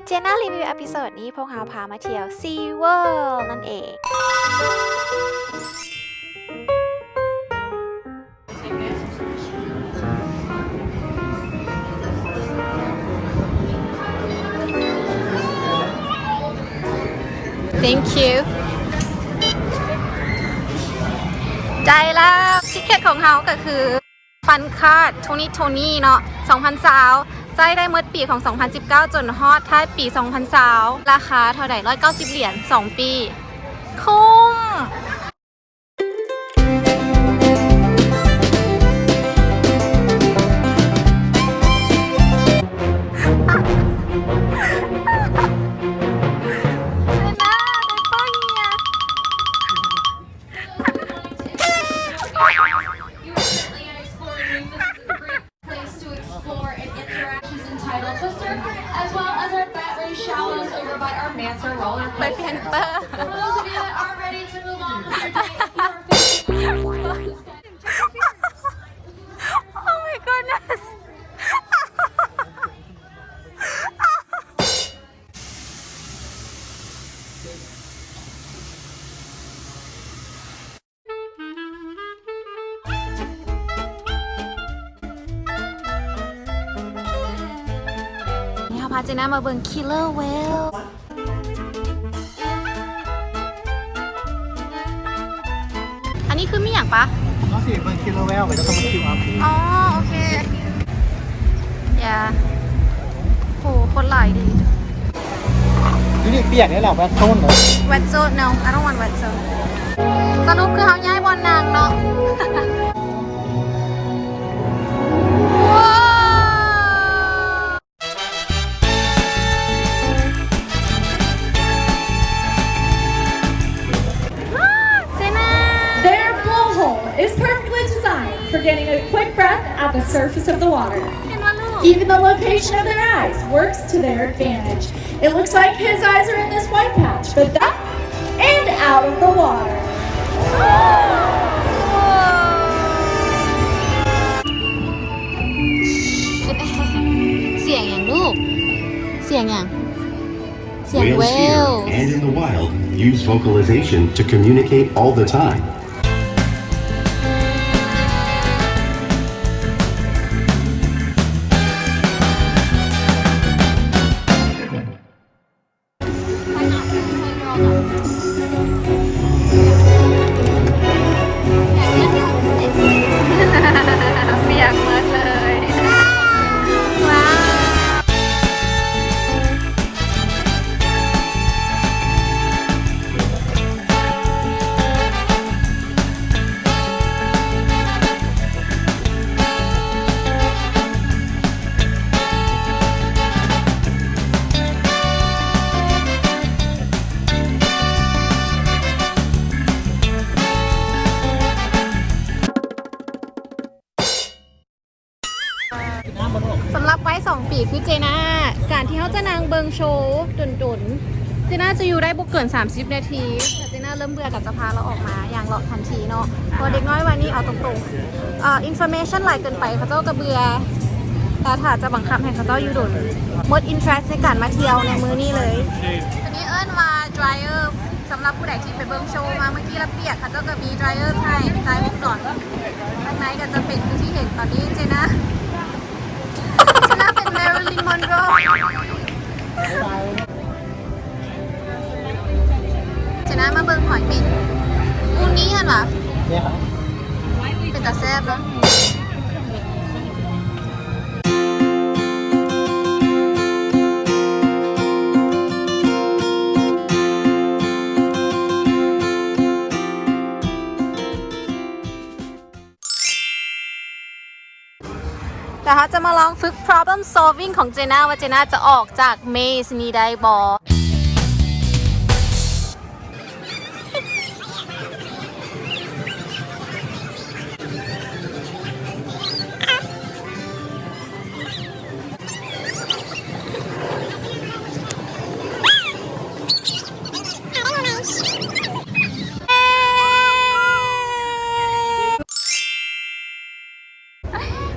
ເຈນນາຣີວິວເອພິໂສດນີ້ ພວກເຮົາພາມາທ່ຽວ SeaWorld ນັ້ນເອງ. Thank you. ໄດ້ແລ້ວ ຕິກເກັດຂອງເຮົາກໍຄື ຟັນຄາດ twenty twenty ເນາະ ສອງພັນຊາວ ໃຊ້ໄດ້ໝົດປີຂອງສອງພັນສິບເກົ້າ ຈົນຮອດທ້າຍປີສອງພັນຊາວ ລາຄາເທົ່າໃດ? ຮ້ອຍເກົ້າສິບຫຼຽນ ສອງປີ ຄຸ້ມ. ໄປປ່ຽນເປີ. Oh my goodness. ນີ້ເຮົາພາເຈນນາມາເບິ່ງ Killer Whale. ອັນນີ້ຄືມີຫຍັງປະ? ເຮົາຊິເບິ່ງ Killer Whale ແລ້ວກໍມາຄິວອັບ. ອໍ ໂອເຄ. Yeah. ໂຫ ຄົນຫຼາຍດີ. ຢູ່ນີ້ປຽກເດ້ລະ wet zone ເດ້. Wet zone, no, I don't want wet zone. ສະຫຼຸບຄືເຮົາຍ້າຍບ່ອນນັ່ງເນາະ. ວ້າວ. ເຈນນາ. Their blowhole is perfectly designed for getting a quick breath at the surface of the water. ເຫັນບໍ່ລູກ? Even the location of their eyes works to their advantage. It looks like his eyes are in this white patch, but that and out of the water. ສຽງຫຍັງລູກ? ສຽງຫຍັງ? ສຽງ Whales here and in the wild use vocalization to communicate all the time. ປຽກໝົດເລີຍ. ວ້າວ. ສຳລັບໄວສອງປີຄືເຈນນາ ການທີ່ເຮົາຈະນັ່ງເບິ່ງໂຊດົນໆ ເຈນນາຈະຢູ່ໄດ້ບໍ່ເກີນສາມສິບນາທີ. ເມື່ອເຈນນາເລີ່ມເບື່ອກໍຈະພາລາວອອກມາຍ່າງເລາະທັນທີເນາະ ເພາະເດັກນ້ອຍວັຍນີ້ ເອົາຕົງໆ ເອີ information ຫຼາຍເກີນໄປ ເຂົາເຈົ້າກໍເບື່ອ ແຕ່ຖ້າຈະບັງຄັບໃຫ້ເຂົາເຈົ້າຢູ່ດົນ ໝົດ interest ໃນການມາທ່ຽວໃນມື້ນີ້ເລີຍ. ຕົວນີ້ເອີ້ນວ່າ dryer. ສຳລັບຜູ້ໃດທີ່ໄປເບິ່ງໂຊມາເມື່ອກີ້ລະປຽກ ເຂົາເຈົ້າກໍມີ dryer ໃຫ້ ໃສ່ວົງຈອນ ຂ້າງໃນກໍຈະເປັນຄືທີ່ເຫັນ. ຕອນນີ້ເຈນນາ ເຈນນາເປັນ Marilyn Monroe. ເຈນນາມາເບິ່ງຫອຍເໝັນ ອູນີຫັ້ນຫວາ? ເປັນຕາແຊບເນາະ. ແລ້ວເຮົາຈະມາລອງຝຶກ problem solving ຂອງເຈນນາ ວ່າເຈນນາຈະອອກຈາກ maze ນີ້ໄດ້ບໍ່?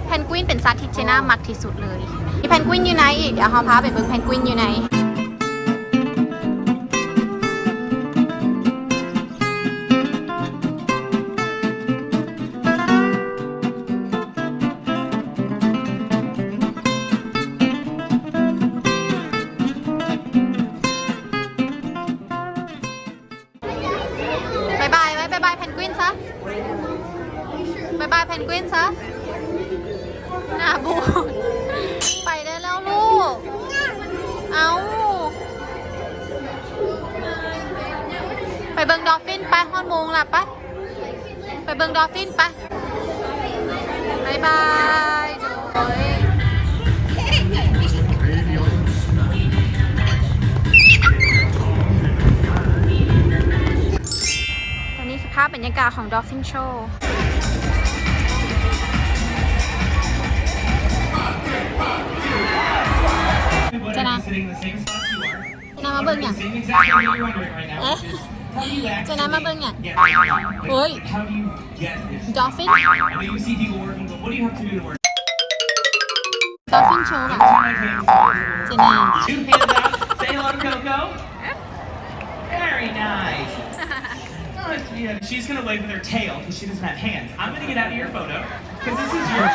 ແພນກວິນເປັນສັດທີ່ເຈນນາມັກທີ່ສຸດເລີຍ. ມີແພນກວິນຢູ່ໃນອີກ, ດຽວເຮົາພາໄປເບິ່ງແພນກວິນຢູ່ໃນ. ໄປເບິ່ງດອລຟິນໄປ ຮອດໂມງລະໄປ ໄປເບິ່ງດອລຟິນໄປ ບາຍບາຍ ໂດຍ ອັນນີ້ຄືພາບບັນຍາກາດຂອງດອລຟິນໂຊ. ຈະນະ ຈະນະມາເບິ່ງຫຍັງ? ເອີ ຈະນະມາເບິ່ງຫຍັງ? ໂອ້ຍ ດອລຟິນ ດອລຟິນໂຊຫວາ? ຈະນະ Two hands up. Say hello to Coco. Very nice. Oh, yeah, she's gonna wave with her tail 'cause she doesn't have hands. I'm gonna get out of your photo 'cause this is your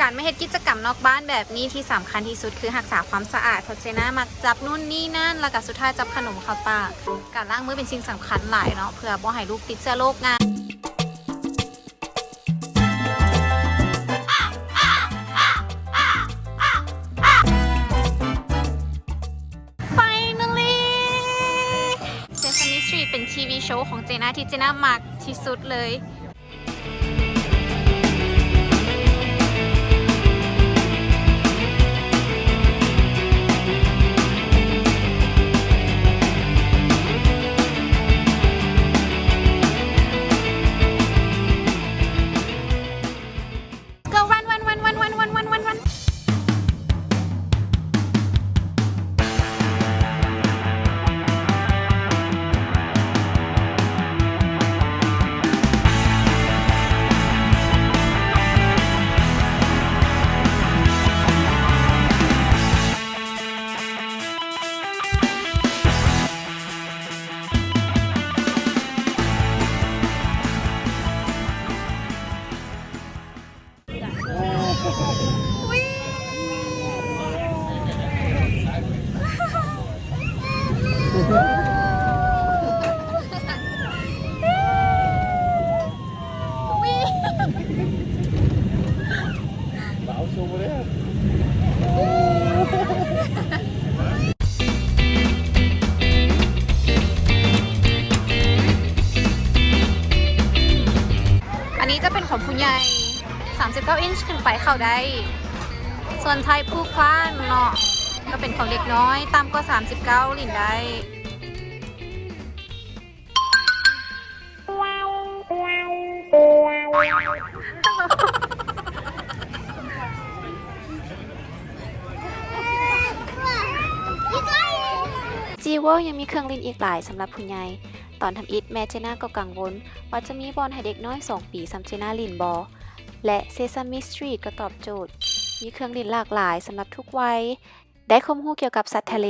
ການມາເຮັດກິດຈະກຳນອກບ້ານແບບນີ້ ທີ່ສຳຄັນທີ່ສຸດຄືຮັກສາຄວາມສະອາດ ເພາະເຈນາມັກຈັບນູ້ນນີ້ນັ້ນ ແລ້ວກະສຸດທ້າຍຈັບຂະໜົມເຂົ້າປາກ. ການລ້າງມືເປັນສິ່ງສຳຄັນຫຼາຍເນາະ ເພື່ອບໍ່ໃຫ້ລູກຕິດເຊື້ອໂລກງ່າຍ. ໄຟນອລລີ Sesame Street ເປັນທີວີໂຊຂອງເຈນາທີ່ເຈນາມັກທີ່ສຸດເລີຍ. Go run, run, run. ອັນນີ້ຈະເປັນຂອງຜູ້ໃຫຍ່ ສາມສິບເກົ້າອິນຊ໌ຂຶ້ນໄປເຂົ້າໄດ້ ສ່ວນໄທພູຄວານເນາະ ກໍເປັນຂອງເດັກນ້ອຍ ຕ່ຳກວ່າສາມສິບເກົ້າ ຫຼິ້ນໄດ້. ຊີເວີລຍັງມີເຄື່ອງຫຼິ້ນອີກຫຼາຍສຳລັບຜູ້ໃຫຍ່. ຕອນທຳອິດແມ່ເຈນາກໍກັງວົນວ່າຈະມີບ່ອນໃຫ້ເດັກນ້ອຍສອງປີສ່ຳເຈນາຫຼິ້ນບໍ່ ແລະ Sesame Street ກໍຕອບໂຈດ, ມີເຄື່ອງຫຼິ້ນຫຼາກຫຼາຍສຳລັບທຸກໄວ, ໄດ້ຄວາມຮູ້ກ່ຽວກັບສັດທະເລ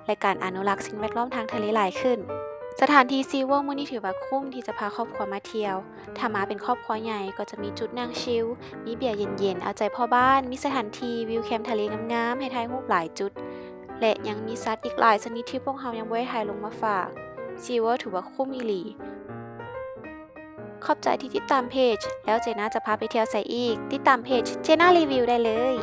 ແລະ ການອະນຸລັກສິ່ງແວດລ້ອມທາງທະເລຫຼາຍຂຶ້ນ. ສະຖານທີ່ຊີເວີລມື້ນີ້ຖືວ່າຄຸ້ມທີ່ຈະພາຄອບຄົວມາທ່ຽວ. ຖ້າມາເປັນຄອບຄົວໃຫຍ່ກໍຈະມີຈຸດນັ່ງຊິວ, ມີເບຍເຢັນໆເອົາໃຈພໍ່ບ້ານ, ມີສະຖານທີ່ວິວແຄມທະເລງາມໆໃຫ້ຖ່າຍຮູບຫຼາຍຈຸດ ແລະ ຍັງມີສັດອີກຫຼາຍຊະນິດທີ່ພວກເຮົາຍັງບໍ່ໄດ້ຖ່າຍລົງມາຝາກ. ຊີເວີລຖືວ່າຄຸ້ມອີ່ຫຼີ. ຂອບໃຈທີ່ຕິດຕາມເພຈ ແລ້ວເຈນາຈະພາໄປທ່ຽວໃສອີກ? ຕິດຕາມເພຈເຈນາຣີວິວໄດ້ເລີຍ.